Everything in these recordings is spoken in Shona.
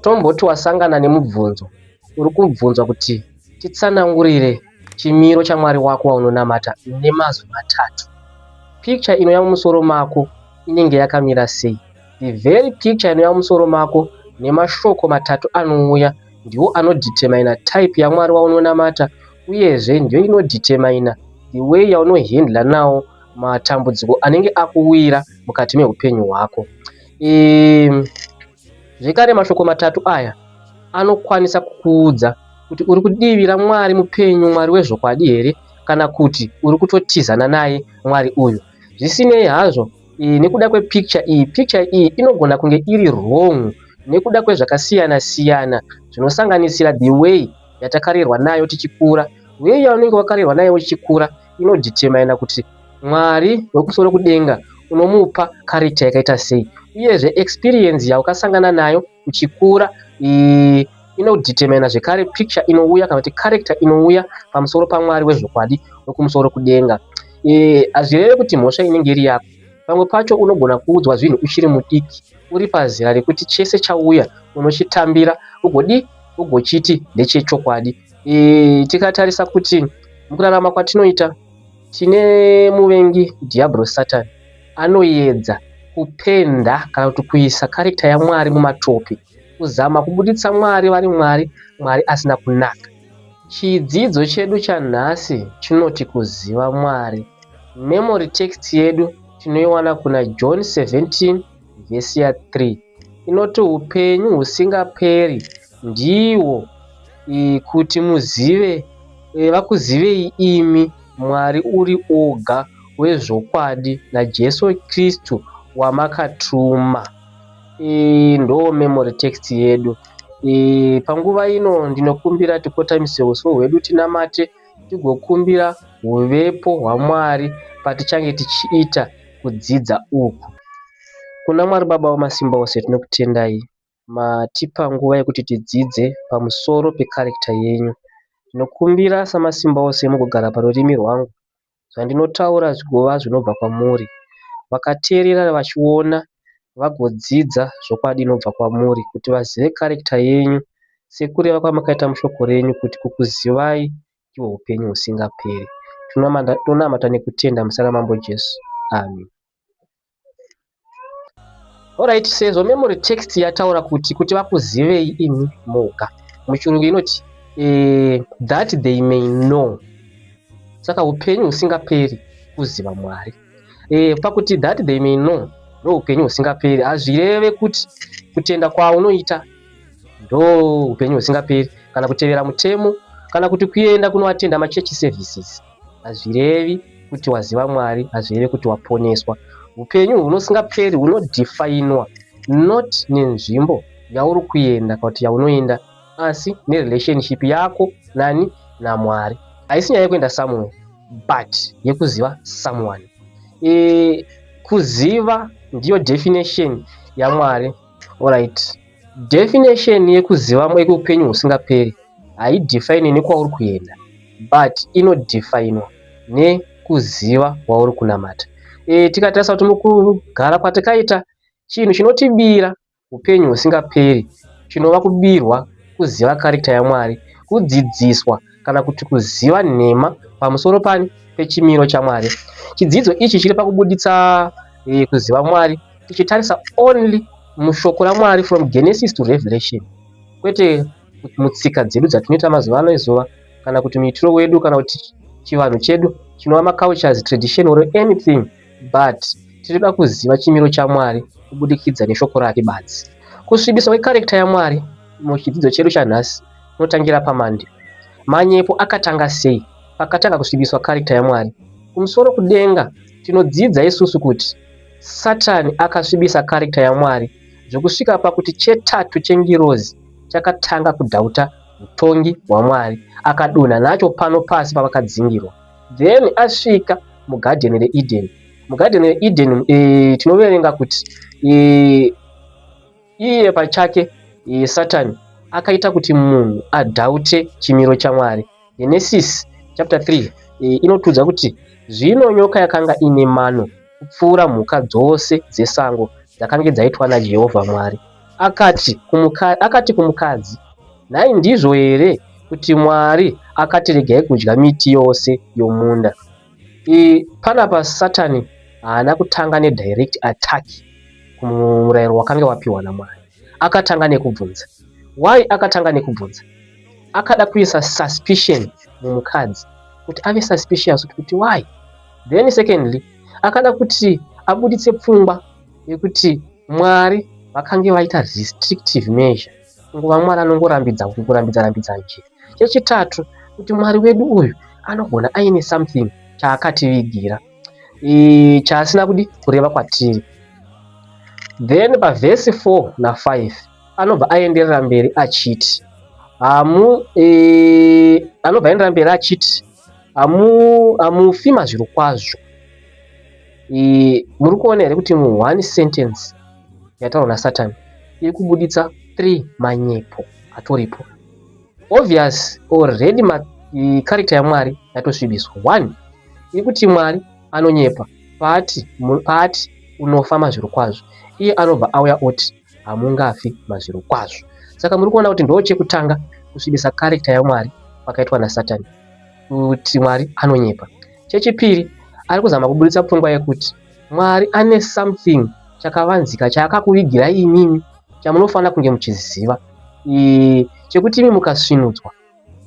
Tomboti wasangana nemubvunzo uri kubvunzwa kuti titsanangurire chimiro chaMwari wako waunonamata nemazwi matatu. Picture inouya mumusoro mako inenge yakamira sei? The very picture inouya mumusoro mako nemashoko matatu anouya ndiwo anodetermina type yaMwari waunonamata uyezve ndiyo inodetermina the way yaunohandla nawo matambudziko anenge akuwira mukati meupenyu hwako. Zvekare mashoko matatu aya anokwanisa kukuudza kuti uri kudivi raMwari mupenyu, Mwari wezvokwadi here kana kuti uri kutotizana naye Mwari uyu. Zvisinei hazvo, nekuda kwepicture iyi, picture iyi inogona kunge iri wrong nekuda kwezvakasiyana siyana zvinosanganisira the way yatakarerwa nayo tichikura. Way yaunenge wakarerwa nayo uchikura inodetermina kuti Mwari wekumusoro kudenga unomupa character yakaita sei uyezve experience yaukasangana nayo uchikura inodetermina zvekare picture inouya kana kuti character inouya pamusoro paMwari wezvokwadi wekumusoro kudenga. Hazvireve kuti mhosva inenge iri yako. Pamwe pacho unogona kuudzwa zvinhu uchiri mudiki uri pazera rekuti chese chauya unochitambira ugodii ugochiti ndechechokwadi. Tikatarisa kuti mukurarama kwatinoita Tine muvengi Dhiabhorosi Satani anoedza kupenda kana kuti kuisa character yaMwari mumatope, kuzama kubuditsa Mwari vari Mwari, Mwari asina kunaka. Chidzidzo chedu chanhasi chinoti kuziva Mwari. Memory text yedu tinoiwana kuna John 17 vhesi ya 3 inoti upenyu husingaperi ndihwo kuti muzive vakuzivei imi Mwari uri oga wezvokwadi naJesu Kristu wamakatuma. Ndo memory text yedu. Panguva ino ndinokumbira tikotamise uso hwedu tinamate tigokumbira huvepo hwaMwari patichange tichiita kudzidza uku. Kuna Mwari Baba Wamasimba Ose tinokutendai matipa nguva yekuti tidzidze pamusoro pecharacter yenyu. Ndinokumbira Samasimba Ose mugogara parurimi rwangu zvandinotaura zvigova zvinobva kwamuri. Vakateerera vachiona vagodzidza zvokwadi inobva kwamuri kuti vazive character yenyu sekureva kwamakaita mushoko renyu kuti kukuzivai ndihwo hupenyu husingaperi. Tonamata nekutenda muzita raMambo Jesu. Amen. Alright, sezvo memory text yataura kuti kuti vakuzivei imi moga. Muchirungu inoti that they may know. Saka upenyu husingaperi kuziva Mwari. Pakuti that they may know ndo upenyu husingaperi hazvireve kuti kutenda kwaunoita ndo upenyu husingaperi kana kutevera mutemo kana kuti kuenda kunoatenda machurch services. Hazvirevi kuti waziva Mwari, hazvirevi kuti waponeswa. Hupenyu hunosingaperi hunodefinwa not nenzvimbo yauri kuenda kana kuti yaunoenda asi nerelationship yako nani naMwari. Haisi nyaya yekuenda somewhere but yekuziva someone. Kuziva ndiyo definition yaMwari. Alright. Definition yekuziva yekuupenyu husingaperi haidefine nekwauri kuenda but inodefinwa nekuziva wauri kunamata. Tikatarisa kuti mukugara kwatakaita chinhu chinotibira upenyu husingaperi chinova kubirwa kuziva character yaMwari, kudzidziswa kana kuti kuziva nhema pamusoro pani pechimiro chaMwari. Chidzidzo ichi chiri pakubuditsa kuziva Mwari tichitarisa only mushoko raMwari from Genesis to Revelation kwete mutsika dzedu dzatinoita mazuva ano ezuva kana kuti muitiro wedu kana kuti chivanhu chedu chinova macultures tradition or anything but tinoda kuziva chimiro chaMwari kubudikidza neshoko rake badzi. Kusvibiswa kwekarekta yaMwari muchidzidzo chedu chanhasi kunotangira pamandi. Manyepo akatanga sei? Pakatanga kusvibiswa karekta yaMwari. Kumusoro kudenga tinodzidza isusu kuti Satani akasvibisa karekta yaMwari zvekusvika pakuti chetatu chengirozi chakatanga kudhauta hutongi hwaMwari akadonha nacho pano pasi pavakadzingirwa. Then asvika mugadheni reEden. Mugadheni reEden tinoverenga kuti iye pachake Satani akaita kuti munhu adhaute chimiro chaMwari. Genesis chapter 3 inotiudza kuti zvino nyoka yakanga ine mano kupfuura mhuka dzose dzesango dzakange dzaitwa naJehovha Mwari. Akati kumuka, akati kumukadzi, Nhai ndizvo here kuti Mwari akati regai kudya miti yose yomunda? E, panapa Satani haana kutanga nedirect attack kumurayiro wakange wapiwa naMwari. Akatanga nekubvunza. Why akatanga nekubvunza? Akada kuisa suspicion mumukadzi kuti ave suspicious kuti why? Then secondly, akada kuti abuditse pfungwa yekuti Mwari vakange vaita restrictive measure kungova Mwari anongorambidza kurambidza rambidza nje. Chechitatu, kuti Mwari wedu uyu anogona aine something chaakativigira e, chaasina kudi kureva kwatiri. Then pavhesi 4 na5 anobva aenderera mberi achiti hamu e, anobva aenderera mberi achiti hamu hamufi mazvirokwazvo. E, muri kuona here kuti mu one sentence yataurwa nasatani iri kubuditsa 3 manyepo atoripo. Obvious already character yaMwari yatosvibiswa. One, iri kuti Mwari anonyepa paati, paati unofa mazvirokwazvo, iye anobva auya oti hamungafi mazvirokwazvo. Saka muri kuona kuti ndo chekutanga kusvibisa character yaMwari kwakaitwa naSatani, kuti Mwari anonyepa. Chechipiri, ari kuzama kubuditsa pfungwa yekuti Mwari ane something chakavanzika chaakakuvigirai imimi chamunofanira kunge muchiziva, e, chekuti imi mukasvinudzwa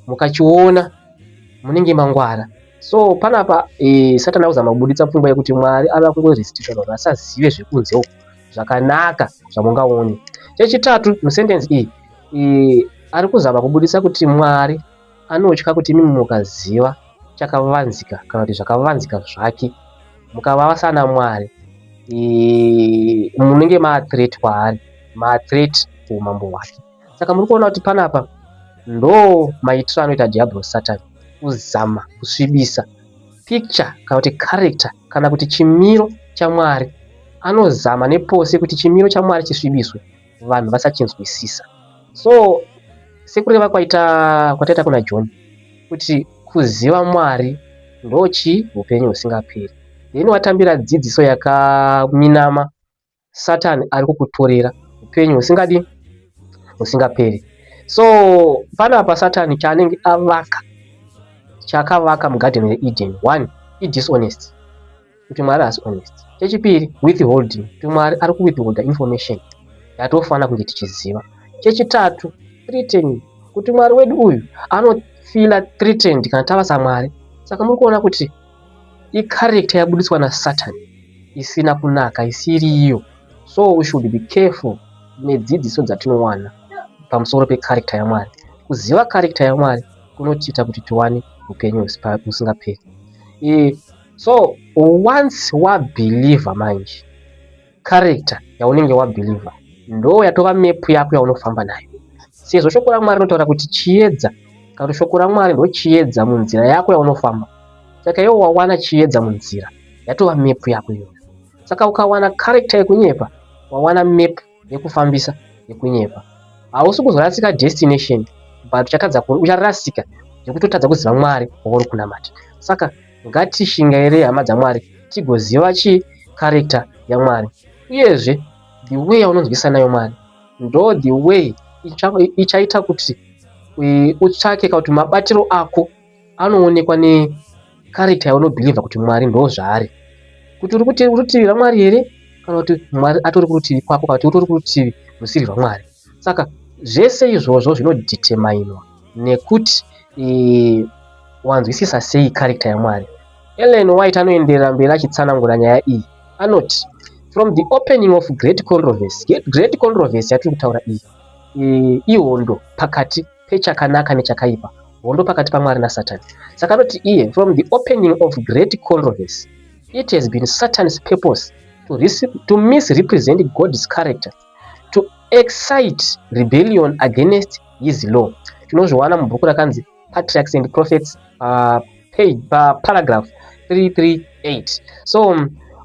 mukachiona munenge mangwara. So panapa e, Satani akuzama kubuditsa pfungwa yekuti Mwari ava kungorestricta vanhu vasazive zvekunze uko zvakanaka zvamungaone. Chechitatu musentence iyi e, ari kuzama kubuditsa kuti Mwari anotya kuti imimi mukaziva chakavanzika kana kuti zvakavanzika zvake mukavava sana Mwari e, munenge maathreat kwaari, maathreat kuumambo hwake. Saka muri kuona kuti panapa ndo maitiro anoita Diablos Satan kuzama kusvibisa picture kana kuti character kana kuti chimiro chaMwari. Anozama nepose kuti chimiro chaMwari chisvibiswe vanhu vasachinzwisisa. So sekureva kwaita kwataita kuna John kuti kuziva Mwari ndochi upenyu husingaperi. Then watambira dzidziso yakaminama, Satani ari kukutorera upenyu husingadi husingaperi. So panapa Satani chaanenge avaka chaakavaka mugadheni reEden, one idishonest, kuti Mwari haasi honest. Chechipiri, withholding, kuti Mwari ari kuwithholda information yatofanira kunge tichiziva. Chechitatu, threatening, kuti Mwari wedu uyu anofeela threatened kana tava saMwari. Saka muri kuona kuti icharacter yabudiswa naSatani isina kunaka, isiriyo. So we should be careful nedzidziso dzatinowana pamusoro pecharacter yaMwari. Kuziva character yaMwari kunotiita kuti tiwane upenyu husingaperi. E, so once wabeliever manje character yaunenge wabeliever ndo yatova map yako yaunofamba nayo, sezvo shoko raMwari rinotaura kuti chiedza kana kuti shoko raMwari ndo chiedza munzira yako yaunofamba. Saka iwe wawana chiedza munzira, yatova map yako iyoyo. Saka ukawana character yekunyepa, wawana map yekufambisa yekunyepa. Hausi kuzorasika destination, but uchatadza, ucharasika zvekutotadza kuziva Mwari wauri kunamata. Saka ngatishingairei, hama dzaMwari, tigoziva chii character yaMwari. Uyezve the way yaunonzwisa nayo Mwari ndo the way ichaita kuti utsvake kana kuti mabatiro ako anoonekwa necharacter yaunobhilivha kuti Mwari ndo zvaari, kuti uri kuti rutivi raMwari here kana kuti Mwari atori kurutivi kwako kana kuti utori kurutivi rusiri rwaMwari. Saka zvese izvozvo zvinodeterminwa nekuti e, wanzwisisa sei character yaMwari. Ellen White anoenderera mberi achitsanangura nyaya iyi. Anoti, from the opening of great controversy, great controversy yatiri kutaura iyi e, ihondo pakati pechakanaka nechakaipa, hondo pakati paMwari naSatani. Saka anoti iye, from the opening of great controversy, it has been Satan's purpose to misrepresent God's character, to excite rebellion against his law. Tinozviwana mubhuku rakanzi Patriarchs and Prophets, page, paragraph 338. So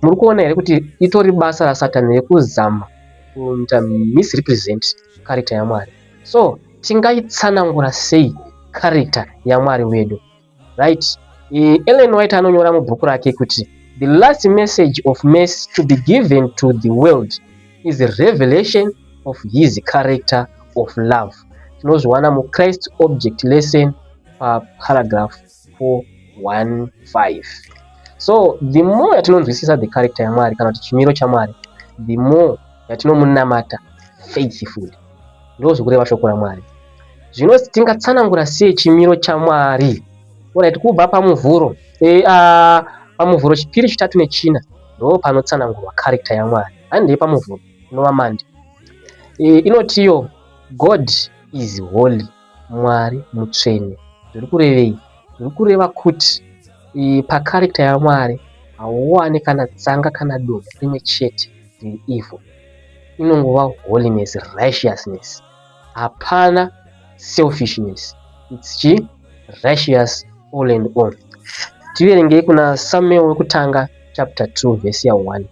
muri kuona here kuti itori basa raSatani rekuzama kuita misrepresent character yaMwari? So tingaitsanangura sei character yaMwari wedu? Right, e, Ellen White anonyora mubhuku rake kuti the last message of mercy to be given to the world is a revelation of his character of love. Tinozviwana muChrist Object Lesson paparagraph 415. So the more yatinonzwisisa the character yaMwari kana kuti chimiro chaMwari, the more yatinomunamata faithfully. Ndozvikureva shoko raMwari. Zvino tingatsanangura sei chimiro chaMwari? Alright, kubva paMuvhuro paMuvhuro chipiri, chitatu nechina ndo panotsanangurwa character yaMwari. Handei paMuvhuro inova Monday. Inotiyo God is holy, Mwari mutsvene. Zviri kurevei? Zviri kureva kuti pacharacter yaMwari hauwani kana tsanga kana dombo rimwe chete riri evil. Inongova holiness, righteousness. Hapana selfishness. It's chi righteous all and all. Tiverengei kuna Samuel wekutanga chapter 2 verse ya1.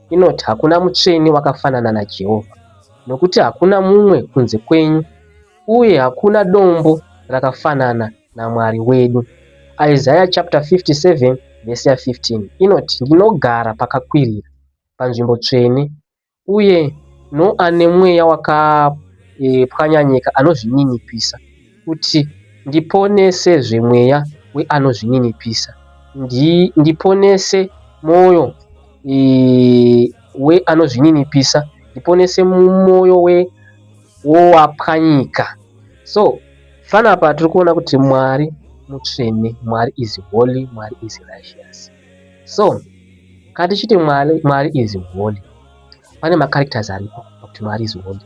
Inoti, "Hakuna mutsvene wakafanana naJehovha, nokuti hakuna mumwe kunze kwenyu, uye hakuna dombo rakafanana naMwari wedu." Isaiah chapter 57 verse ya15 inoti, "Ndinogara pakakwirira panzvimbo tsvene, uye noane mweya wakapwanyanyika anozvininipisa, kuti ndiponesezve mweya weanozvininipisa, ndiponese mwoyo weanozvininipisa, ndiponese mwoyo wowapwanyika." So panapa tiri kuona kuti Mwari mutsvene, Mwari is holy, Mwari is righteous. So kana tichiti Mwari is holy, pane macharacters aripo pakuti Mwari is holy.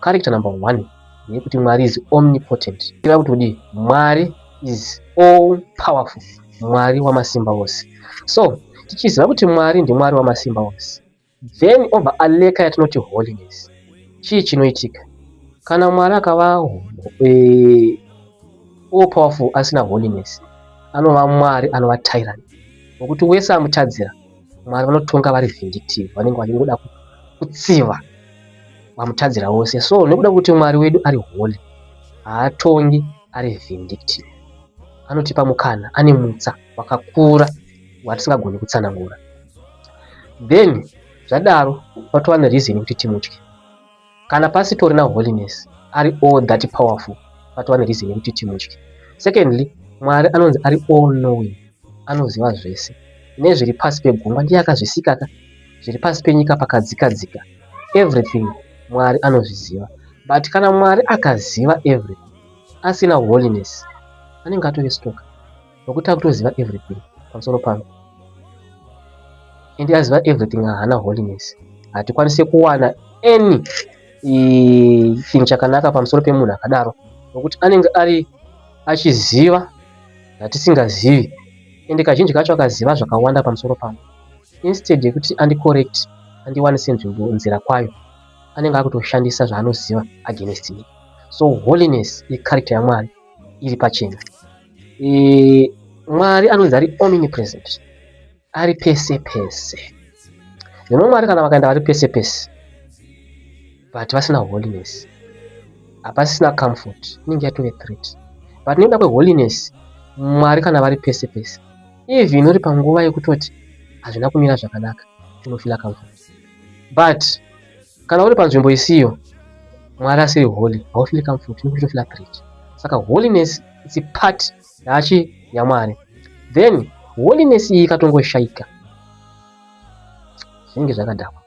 Character number one ndeyekuti Mwari is omnipotent. Kureva kuti kudii? Mwari is all powerful, Mwari wamasimba ose. So tichiziva kuti Mwari ndiMwari wamasimba ose, then obva alacka yatinoti holiness, chii chinoitika? Kana Mwari akava all powerful asina holiness, anova Mwari anova tyrant, nokuti wese amutadzira, Mwari vanotonga vari vindictive, vanenge vachingoda kutsiva vamutadzira vose. So nekuda kwekuti Mwari wedu ari holy, haatongi ari vindictive, anotipa mukana, ane mutsa wakakura watisingagoni kutsanangura. Then zvadaro patova nereason yekuti timutye. Kana pasitorina holiness, ari all that powerful, patova nereason yekuti timutye. Secondly, Mwari anonzi ari all knowing, anoziva zvese nezviri pasi pegungwa, ndiye akazvisika ka, zviri pasi penyika pakadzika dzika, everything Mwari anozviziva. But kana Mwari akaziva everything asina holiness, anenge atove stalker, nokuti akutoziva everything pamusoro pangu, and aziva everything haana holiness. Hatikwanisi kuwana any chinhu chakanaka pamusoro pemunhu akadaro, nokuti anenge ari achiziva zvatisingazivi, ende kazhinji kacho akaziva zvakawanda pamusoro pangu, instead yekuti andicorrect, andiwanise nzvimbo nzira kwayo, anenge akutoshandisa zvaanoziva against me. So holiness icharacter yaMwari iri pachena. Mwari anonzi ari omnipresent, ari pese pese. Zvino Mwari kana vakaenda vari pese pese but vasina holiness, hapasisina comfort, inenge yatove threat. But nekuda kweholiness, Mwari kana vari pese pese, even uri panguva yekutoti hazvina kumira zvakanaka, unofeela comfort. But kana uri panzvimbo isiyo, Mwari asiri holy, haufeeli comfort, unenge uchitofeela threat. Saka holiness is part yachi yaMwari. Then holiness iyi ikatongoshaika, zvinenge zvakadhakwa.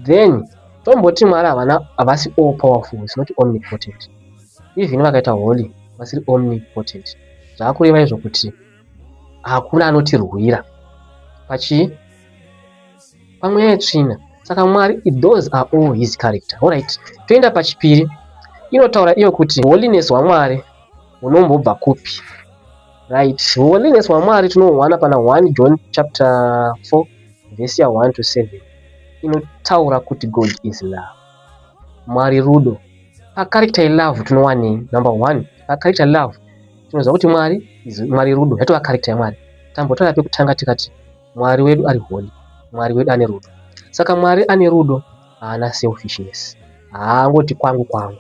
Then tomboti Mwari havana, havasi all powerful, is not omnipotent. Even vakaita holy vasiri omnipotent, zvaakureva izvo kuti hakuna anotirwira pachii, pamweya yetsvina. Saka Mwari, those are all his character. Alright, toenda pachipiri. Inotaura iyo kuti holiness hwaMwari hunombobva kupi? Right, holiness hwaMwari tinohuwana pana 1 John chapter 4 verse ya1 to 7. Inotaura kuti God is love, Mwari rudo. Pacharacter yelove tinowanei? Number one, pacharacter love tinoziva kuti Mwari is Mwari rudo, yatova character yaMwari. Tambotaura pekutanga tikati Mwari wedu ari holy, Mwari wedu ane rudo. Saka Mwari ane rudo haana selfishness, haangoti kwangu kwangu.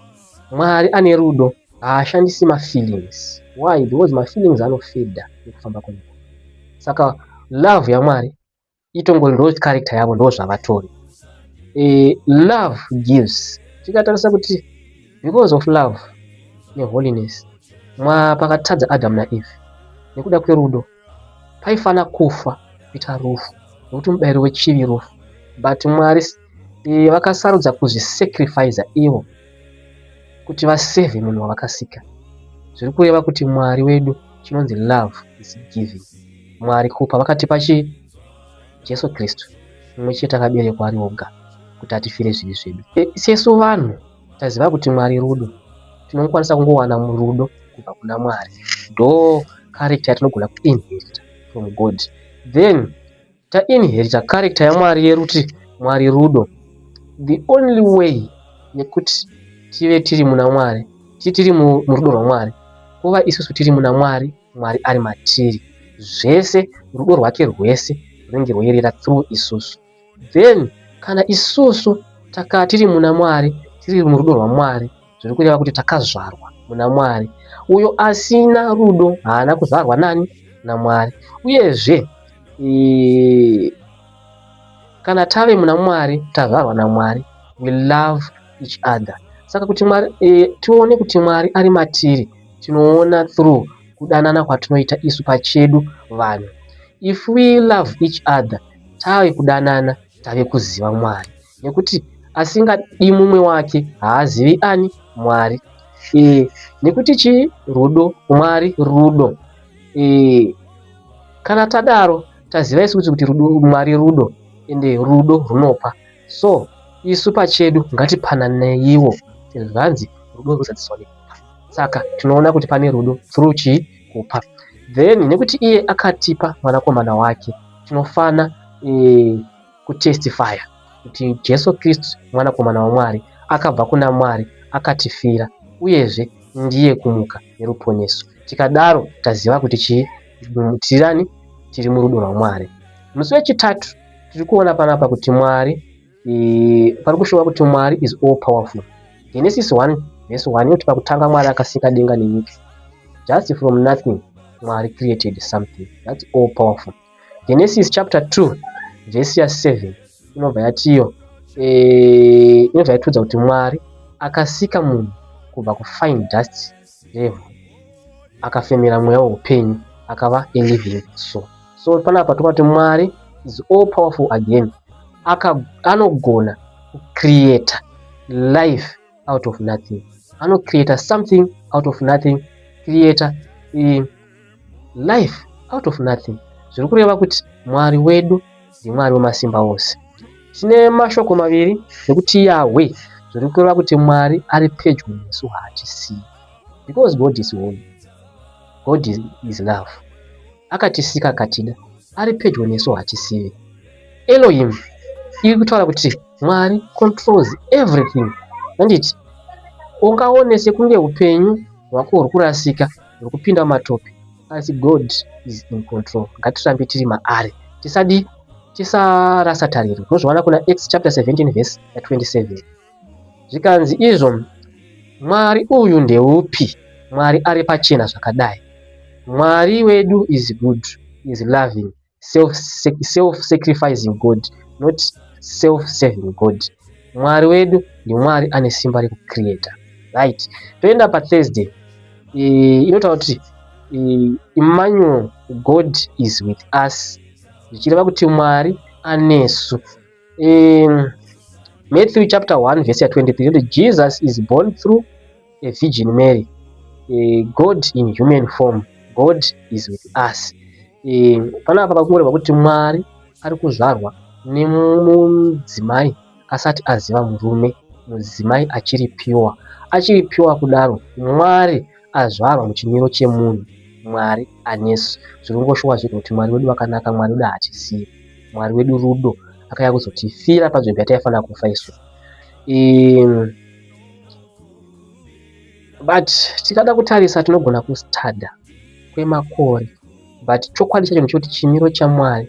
Mwari ane rudo haashandisi mafeelings. Why? Because mafeelings anofadea nekufamba kwenguva. Saka love yaMwari itongori ndo character yavo, ndo zvavatori. Love gives. Tikatarisa kuti because of love neholiness, pakatadza Adam naEve nekuda kwerudo, paifana kufa kuita rufu, nekuti mubayiro wechivi rufu. But Mwari vakasarudza kuzvisacrifica ivo kuti vasave munhu wavakasika. Zviri kureva kuti Mwari wedu, chinonzi love is giving. Mwari kupa, vakatipa chii? Jesu Kristu, mumwe chete akaberekwa ari oga, kuti atifire zvivi zvedu. Sesu vanhu taziva kuti Mwari rudo, tinokwanisa kungowana rudo kubva kuna Mwari. Ndo character yatinogona kuinherita from God. Then tainherita character yaMwari yeruti Mwari rudo. The only way yekuti tive tiri muna Mwari, tiri murudo rwaMwari, kuva isusu tiri muna Mwari, Mwari ari matiri. Zvese rudo rwake rwese runenge rwoyerera through isusu. Then kana isusu taka tiri muna Mwari, tiri murudo rwaMwari, zviri kureva kuti takazvarwa muna Mwari. Uyo asina rudo haana kuzvarwa nani? NaMwari. Uyezve kana tave muna Mwari, tazvarwa naMwari, we love each other. Saka kuti Mwari, tione kuti Mwari ari matiri, tinoona through kudanana kwatinoita isu pachedu vanhu. If we love each other, tave kudanana, tave kuziva Mwari, nekuti asingadi mumwe wake haazivi ani? Mwari. Nekuti chii? Rudo. Mwari rudo. Kana tadaro, taziva isu kuti rudo, Mwari rudo, ende rudo runopa. So isu pachedu ngatipananeiwo. Zvanzi rudo runozadziswa nekupa. Saka tinoona kuti pane rudo through chii? Kupa. Then nekuti iye akatipa mwanakomana wake, tinofana kutestifya kuti Jesu Kristu mwanakomana waMwari, akabva kuna Mwari, akatifira, uyezve ndiye kumuka neruponeso. Tikadaro taziva kuti chii? Tirani tiri murudo rwaMwari. Musi wechitatu tiri kuona panapa kuti Mwari, pari kushowa kuti Mwari is all powerful. Genesis 1 verse 1 inoti, "Pakutanga Mwari akasika denga nenyika." Just from nothing, Mwari created something. That's all powerful. Genesis chapter 2 verse ya7 inobva yatiyo, inobva yatiudza kuti Mwari akasika munhu kubva kufine dust level, akafemera mweya weupenyu, akava a living soul. So panapa toona kuti Mwari is all powerful again. Anogona kucreata life out of nothing, anocreata something out of nothing, creata life out of nothing. Zviri kureva kuti Mwari wedu ndiMwari wemasimba ose. Tine mashoko maviri ekuti Yahwe, zviri kureva kuti Mwari ari pedyo nesu, haatisiyi, because God is holy, God is love. Akatisika, akatida, ari pedyo nesu, haatisiyi. Elohim iri kutaura kuti Mwari controls everything, handiti? Ungaone sekunge upenyu hwako huri kurasika, huri kupinda mumatope, asi God is in control. Ngatirambe tiri maari, tisadi tisarasa tariro. Tinozviwana kuna Acts chapter 17 verse ya27. Zvikanzi izvo, Mwari uyu ndeupi? Mwari ari pachena zvakadai. Mwari wedu is good, is loving, self-sacrificing God, not self-serving God. Mwari wedu ndiMwari ane simba rekucreata, right? Toenda paThursday. Inotaura kuti Emmanuel, God is with us, zvichireva kuti Mwari anesu. Matthew chapter 1 verse ya23 inoti, "Jesus is born through a Virgin Mary, God in human form, God is with us." Panapa pakureva kuti Mwari ari kuzvarwa nemudzimai asati aziva murume, mudzimai achiri pure, achiri pure kudaro. Mwari azvarwa muchimiro chemunhu, Mwari anesu. Zviri kungoshowa zvega kuti Mwari wedu wakanaka, Mwari wedu haatisiyi, Mwari wedu rudo, akauya kuzotifira panzvimbo yataifanira kufa isu. But tikada kutarisa, tinogona kustudya kwemakore, but chokwadi chacho ndechekuti chimiro chaMwari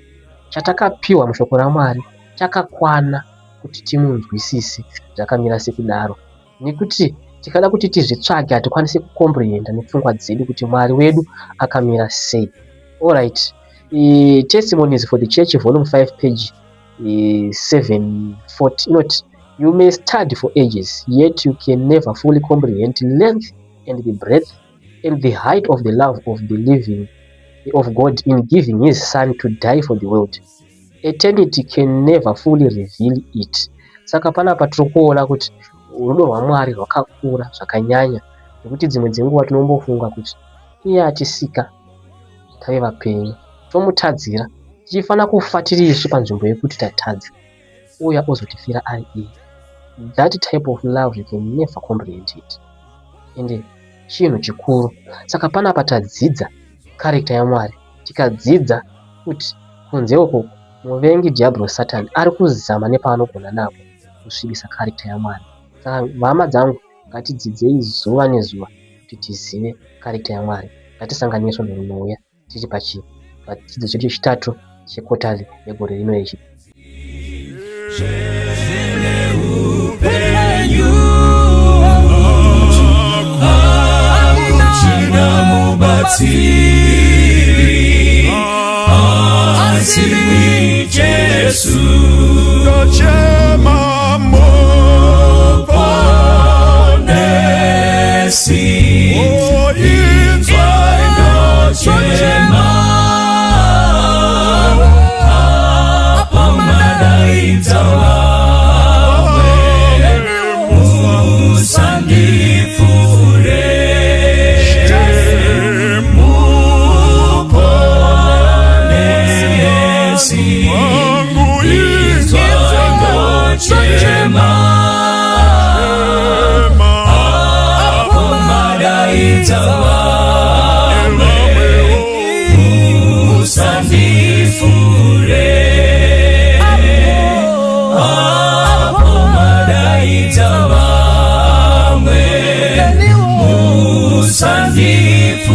chatakapiwa mushoko raMwari chakakwana kuti timunzwisise zvakamira sekudaro, nekuti tikada kuti tizvitsvage, hatikwanisi kucomprehenda nepfungwa dzedu kuti Mwari wedu akamira sei. Alright, Testimonies for the Church, volume 5, page 7:40 inoti, "You may study for ages, yet you can never fully comprehend length and the breadth and the height of the love of the living of God in giving his son to die for the world. Eternity can never fully reveal it." Saka panapa tiri kuona kuti rudo rwaMwari rwakakura zvakanyanya, nekuti dzimwe dzenguva tinombofunga kuti iye atisika tave vapenyu, tomutadzira, tichifanira kufa tiri isu panzvimbo yekuti tatadza, uya ozotifira ari iye. That type of love, you can never comprehend it, ende chinhu chikuru. Saka panapa tadzidza character yaMwari, tikadzidza kuti kunze uko muvengi Diablo Satan ari kuzama nepaanogona napo kusvibisa character yaMwari. Saka hama dzangu, ngatidzidzei zuva nezuva kuti tizive character yaMwari. Ngatisangane svondo rinouya tiri pachidzidzo chedu chechitatu chequarterly yegore rino ichi. Upenyu hakuchina mubatsiri asi Jesu. Ndochema. Muponesi, Oh, inzwai. Ndochema apo madaidza vamwe, musandipfuure. Muponesi, wangu, inzwai ndochema apo madaidza vamwe, musandipfuure. Apo madaidza vamwe, musandipfuure.